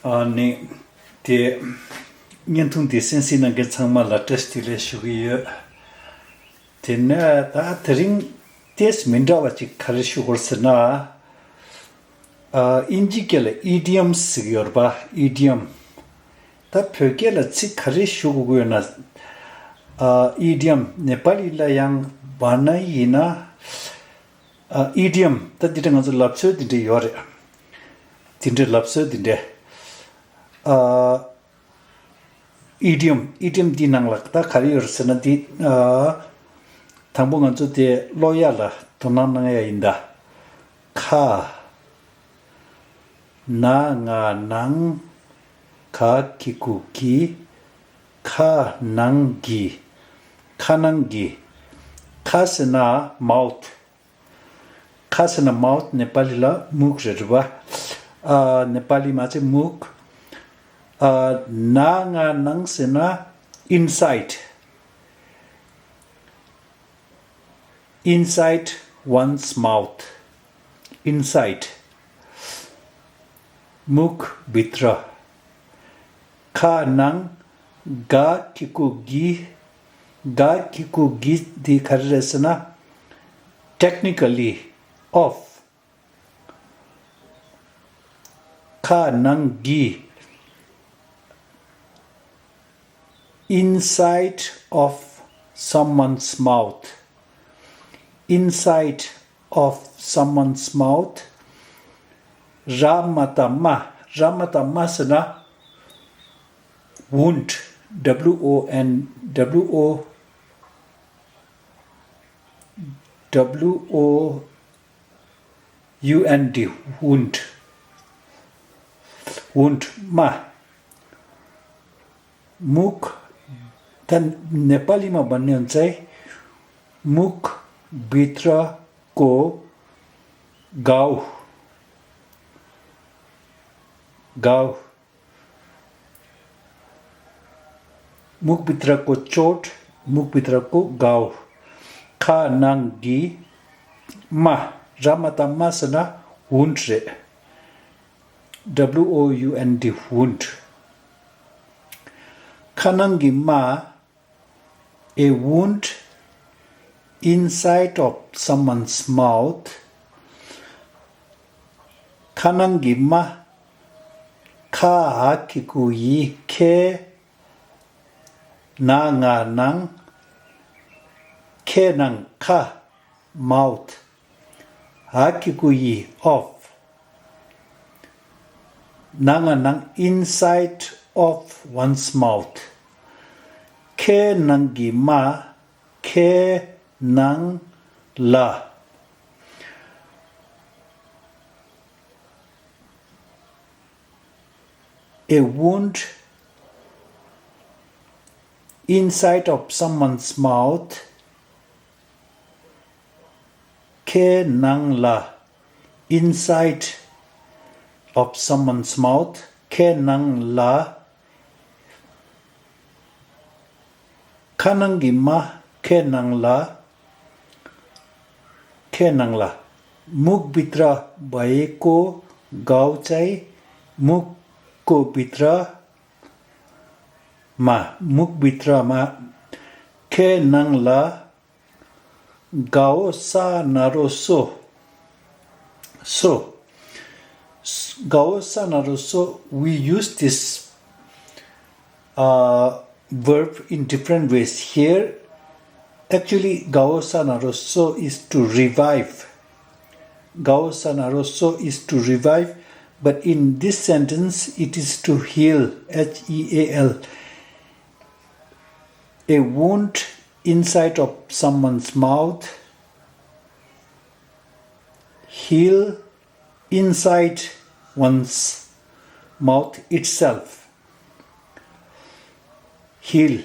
Ani te nyentung te sensi na ge changma la test le shugi te na ta tring tes minda wa chi khare shugor sna inji kele idioms yorba idiom ta phege la chi khare shugu na idiom nepali la yang bana yina idiom ta ditang zo lapse dinde yore dinde lapse dinde idiom dinang lakta khari ursana di thambong anju de loyala tonang ya inda kha na nga nang kha kiku ki kha nang gi khanangi khasna mouth nepali la muk rwa nepali ma che muk na nga nang sena inside one's mouth inside muk bitra kha nang ga kiku gi di kharesana technically of kha nang gi inside of someone's mouth ramatama sana wound wound ma muk tan nepali ma भन्ने हुन्छ मुख भित्रको गाउँ मुख भित्रको चोट मुख भित्रको गाउँ खा नाङ्गी मा रामतामा सना wound रे wound wound khanangi ma a wound inside of someone's mouth khanangi ma kha hakiku yi ke na nga nang ke nang kha mouth hakiku yi of na nga nang inside of one's mouth ke nangi ma ke nang la a wound inside of someone's mouth ke nang la inside of someone's mouth ke nang la khanangi ma ke nang la मुख भित्र भएको गाउँ चाहिँ मुखको भित्रमा के नङ ला गाउँ सा नरो so we use this verb in different ways here. Actually, Gaosa Naroso is to revive, but in this sentence it is to heal, H-E-A-L. A wound inside of someone's mouth, heal inside one's mouth itself. Heal.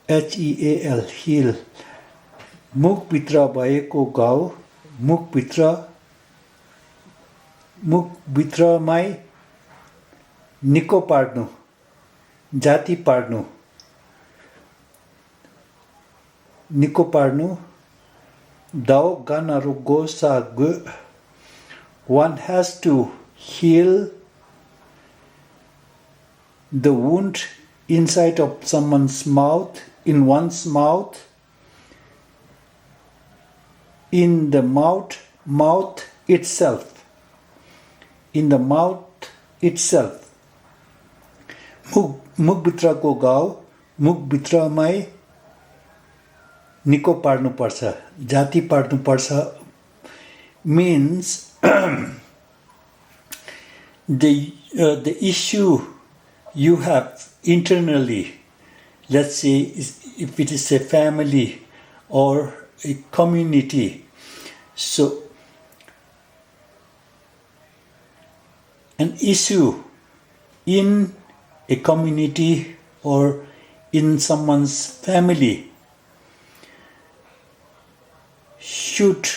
H-E-A-L, heal. मुख भित्र भएको गाउँ मुख भित्रमै निको पार्नु जाति पार्नु निको पार्नु दाउ गानाहरू go sa gu one has to heal the wound inside of someone's mouth, in one's mouth, in the mouth itself, in the mouth itself. मुख भित्रको घाउ मुख भित्रमै निको पार्नु पर्छ, जाति पार्नु पर्छ, means the issue you have internally, let's say if it is a family or a community, so an issue in a community or in someone's family should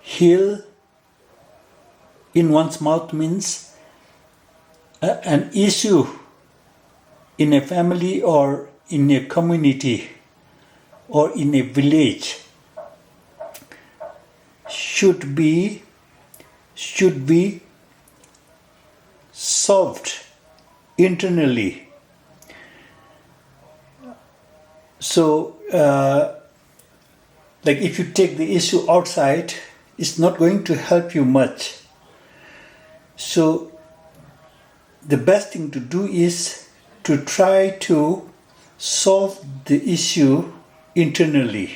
heal in one's mouth means an issue in a family or in a community or in a village should be solved internally. So, like if you take the issue outside, it's not going to help you much. So, the best thing to do is to try to solve the issue internally.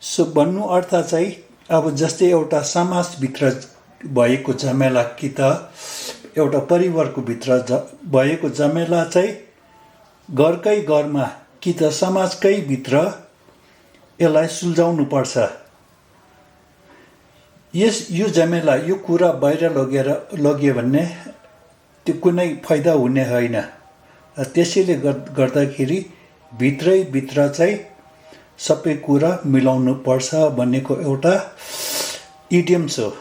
So, भन्नु अर्थ चाहिँ अब जस्तै एउटा समाजभित्र भएको झमेला कि त एउटा परिवारको भित्र भएको झमेला चाहिँ घरकै घरमा कि त समाजकै भित्र यसलाई सुल्झाउनु पर्छ। यो झमेला यो कुरा बाहिर लग्यो भने त्यो कुनै फाइदा हुने होइन। त्यसैले गर्दाखेरि भित्र चाहिँ सबै कुरा मिलाउनु पर्छ भन्नेको एउटा इडियम्स हो।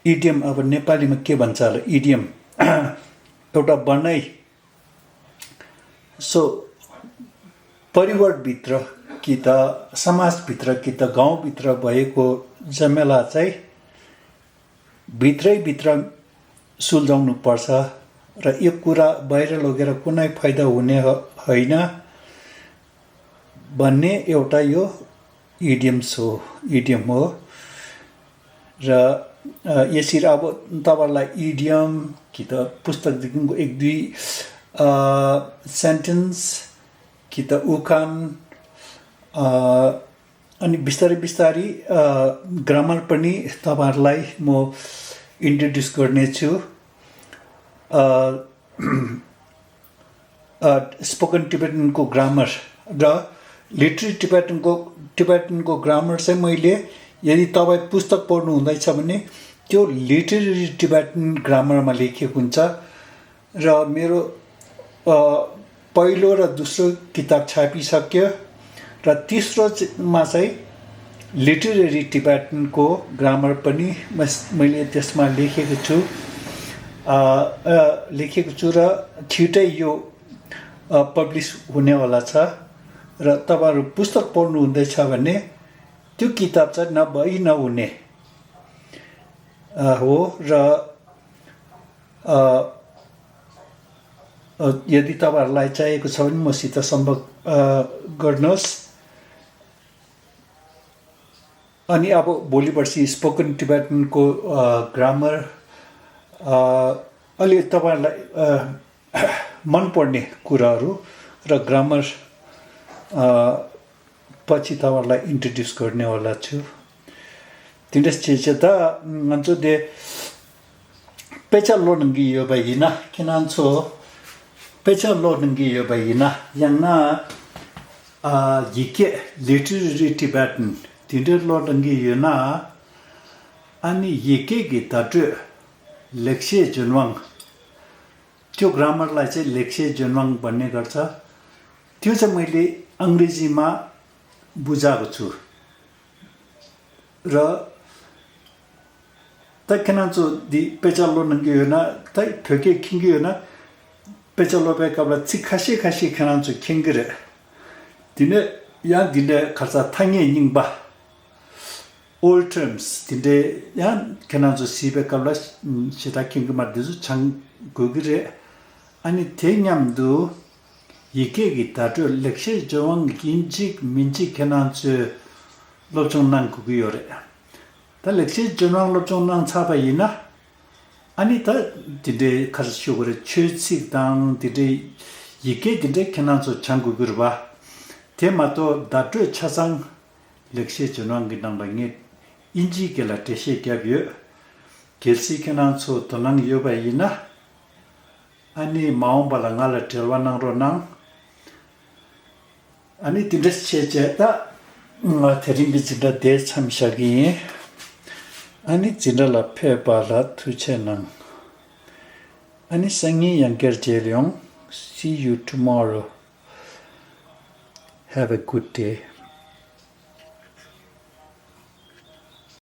इडियम अब नेपालीमा के भन्छ होला इडियम एउटा भनाइ। सो परिवारभित्र कि त समाजभित्र कि त गाउँभित्र भएको झमेला चाहिँ भित्रैभित्र सुल्झाउनु पर्छ र यो कुरा बाहिर लगेर कुनै फाइदा हुने होइन भन्ने एउटा यो इडियम हो। र यसरी अब तपाईलाई इडियम कि त पुस्तकदेखिको एक दुई सेन्टेन्स कि त उखान अनि बिस्तारै ग्रामर पनि तपाईहरुलाई म इन्ट्रोड्युस गर्नेछु। स्पोकन टिबेटनको ग्रामर र लिटरेरी टिबेटनको ग्रामर चाहिँ मैले यदि तपाईँ पुस्तक पढ्नु हुँदैछ भने त्यो लिटरेरी टिबेटन ग्रामरमा लेखिएको हुन्छ र मेरो पहिलो र दोस्रो किताब छापिसक्यो र तेस्रोमा चाहिँ लिटरेरी टिबेटनको ग्रामर पनि मैले त्यसमा लेखेको छु र छिटै यो पब्लिस हुनेवाला छ र तपाईहरु पुस्तक पढ्नु हुँदैछ भने त्यो किताब चाहिँ नभई नहुने हो। र यदि तपाईहरुलाई चाहिएको छ भने मसित सम्पर्क गर्नुहोस्। अनि अब भोलि पर्सि स्पोकन टिबेटनको ग्रामर अलि तपाईहरुलाई मन पर्ने कुराहरू र ग्रामर पछि तपाईहरुलाई इन्ट्रोड्युस गर्नेवाला छु। तिनस्चेचेता नन्चो दे पेचालोनगी यो बाइना किनान्चो पेचालोनगी यो बाइना याना यिके लिटरेरी टिबेटन तिनलोनगी यो ना अनि यिके गिताटु लेक्से जुनवाङ त्यो ग्रामरलाई चाहिँ लेक्से जुनवाङ भन्ने गर्छ। त्यो चाहिँ मैले अंग्रेजीमा बुझाएको छु र तकनाचो दि पेचालो नंगियोना तै ठोके खिंगियोना पेचालो पे कबला चिखासी खासी खनाचो खिंगिरे दिने या दिने खर्चा थाङे निङबा old terms tinde yan kenanzo sibe kabla shita kingma dezu chang gugire ani tenyamdu yike gitatu lekshe jowang ginjik minji kenanzo lobchongnang gugiyore ta lekshe jowang lobchongnang chabayina ani ta tinde karshyogore chötsikdang tinde yike tinde kenanzo chang gugirba temato datu chasang lekshe jowang ginangbangi 인지 게라 대시게비요 겔시케난소 도낭 요바이나 아니 마음발랑알 텔와낭로낭 아니 딘데스체제다 테림비지다 대참샤기 아니 진달라 페바라 투체낭 아니 생이 양결제령 see you tomorrow have a good day